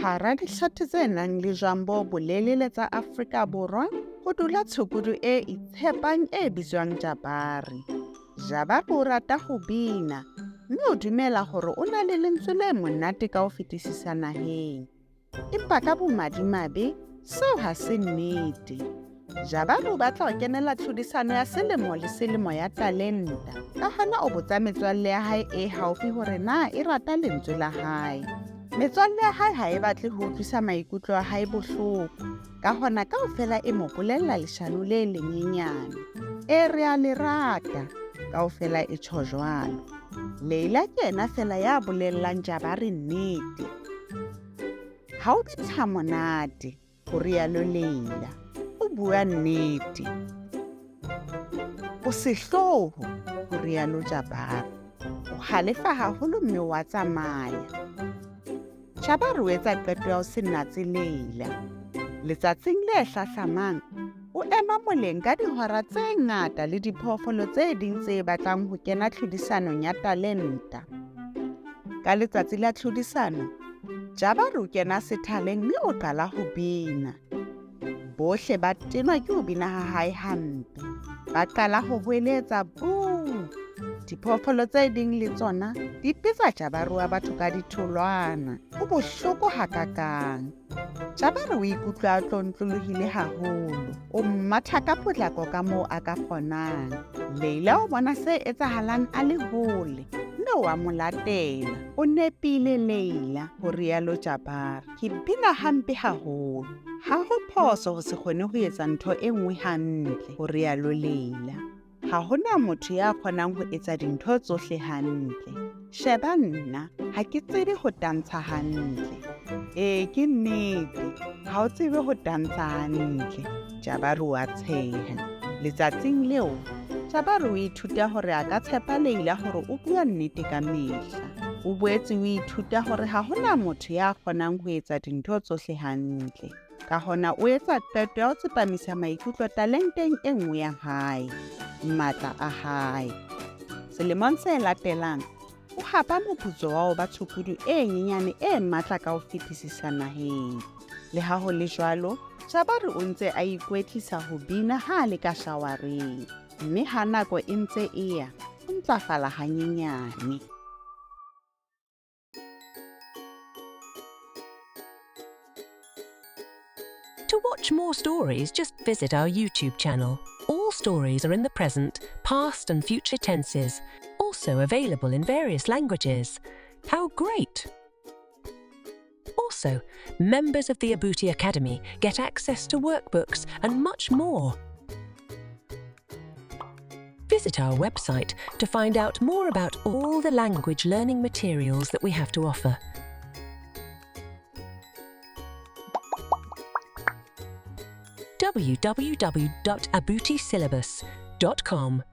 Hara dihlathi tse nang le jwang bo bolelele tsa Afrika Borwa ho dula tshukudu e itshepang e bitswang Jabari. Jabari o rata ho bina mme o dumela hore o na le lentswe le monate ka ho fetisisa naheng. Empa ka bomadimabe, seo ha se nnete. Jabari o batla ho kenela tlhodisano ya selemo le selemo ya talenta. Ka hona o botsa metswalle ya hae e haufi hore na e rata lentswe la hae. Metswalle ya hae ha e batle ho utlwisa maikutlo a hae bohloko. Ka hona kaofela e mo bolella leshano le lenyenyane. E re a le rata, kaofela e tjho jwalo. Leila ke yena fela ya bolellang Jabari nnete. Ha o bine ha monate, ho rialo Leila. O bua nnete. O sehloho, ho rialo Jabari. O halefa haholo mme wa tsamaya. Jabari o etsa qeto ya ho se natse Leila. Letsatsing le hlahlamang, o ema moleng ka dihora tse ngata le diphoofolo tse ding tse batlang ho kena tlhodisanong ya talenta. Ka letsatsi la tlhodisano, Jabari o kena sethaleng mme o qala ho bina. Bohle ba tenwa ke ho bina ha hae hampe. Ba qala ho hweletsa buu. Diphoofolo tse ding le tsona di betsa Jabari wa batho ka ditholwana. Ho bohloko hakakang. Jabari o ikutlwa a tlontlolohile haholo. O matha ka potlako ka moo a ka kgonang. Leila o bona se etsahalang a le hole mme o a mo latela. O nepile Leila, ho rialo Jabari. Ke bina hampe haholo. Ha ho phoso ho se kgone ho etsa ntho e nngwe hantle, ho rialo Leila. Ha ho na motho ya kgonang ho etsa dintho tsohle hantle. Sheba nna, ha ke tsebe ho tantsha hantle. Ee, ke nnete, ha o tsebe ho tantsha hantle, Jabari o a tsheha. Letsatsing leo, Jabari o ithuta hore a ka tshepa Leila hore o bua nnete ka mehla. O boetse o ithuta hore ha ho na motho ya kgonang ho etsa dintho tsohle hantle. Ka hona o etsa qeto ya ho tsepamisa maikutlo talenteng e nngwe ya hae, matla a hae. Selemong se latelang, o hapa moputso wa ho ba tshukudu e nyenyane e matla ka ho fetisisa naheng. Le ha ho le jwalo, Jabari o ntse a ikwetlisa ho bina ha a le ka shawareng, mme ha nako e ntse e ya, o ntlafala hanyenyane. To watch more stories, just visit our YouTube channel. All stories are in the present, past, and future tenses, also available in various languages. How great! Also, members of the Abuti Academy get access to workbooks and much more. Visit our website to find out more about all the language learning materials that we have to offer. www.abutisyllabus.com.